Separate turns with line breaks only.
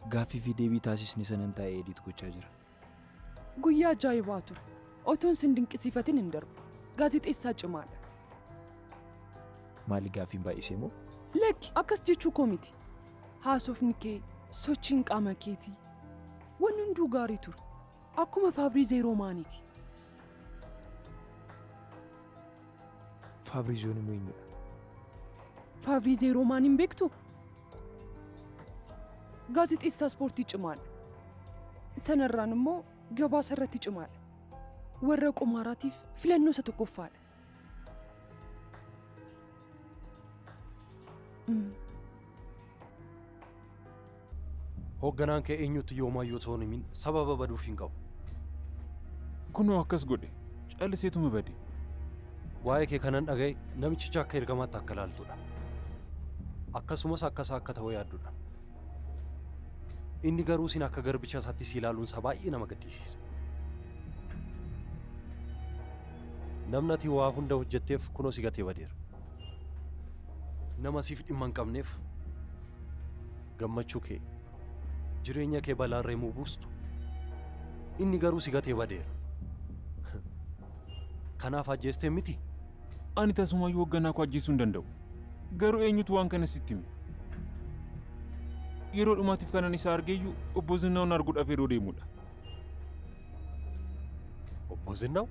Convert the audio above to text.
Gaaffii fi deebii taasisni sanan taa'ee edit gochaa jira.
Guyyaa ajaa'ibaa ture. Otoon sin dinqisiifatin hin darbu. Gaazexeessaa cimaadha.
Maali gaaffiin baay'isee moo?
Lakki akkas jechuu koo miti. Haasofni kee, sochiin qaama keetii, wanni hunduu gaarii ture. Akkuma Faabriizee Roomaaniiti.
Faabriizoon immoo eenyudha?
Faabriizee Roomaan hin beektu? Gaazexeessaa ispoortii cimaadha. Sanarraan immoo gabaasa irratti cimaadha. Warra qumaaraatiif filannoo isa tokkoffaadha.
Hoogganaan kee eenyutti yoomayyuu osoo hin himin sababa baduuf hin qabu.
Kunoo akkas godhe calliseetuma bade.
Waa'ee kee kanan dhaga'e namichicha akka ergamaatti akka ilaaltudha. Akkasumas akkasaa akka ta'u yaaddudha. Inni garuu sin akka garbicha isaatti si ilaaluun isaa baay'ee nama gaddisiisa. Namni ati waa hunda hojjetteef kunoo si gatee badeera. Nama siif dhimma hin qabneef gammachuu kee, jireenya kee balaarra himuu buustu. Inni garuu si gatee badeera. Kanaaf ajjeestee miti.
Ani tasumayyuu hoogganaa koo ajjeesuu hin danda'u. Garuu eenyutu waan kana sitti hime? Yeroo dhumaatiif kanan isa argeyyuu obbo Zinnaawun arguudhaaf yeroo deemudha.
Obbo Zinnaw?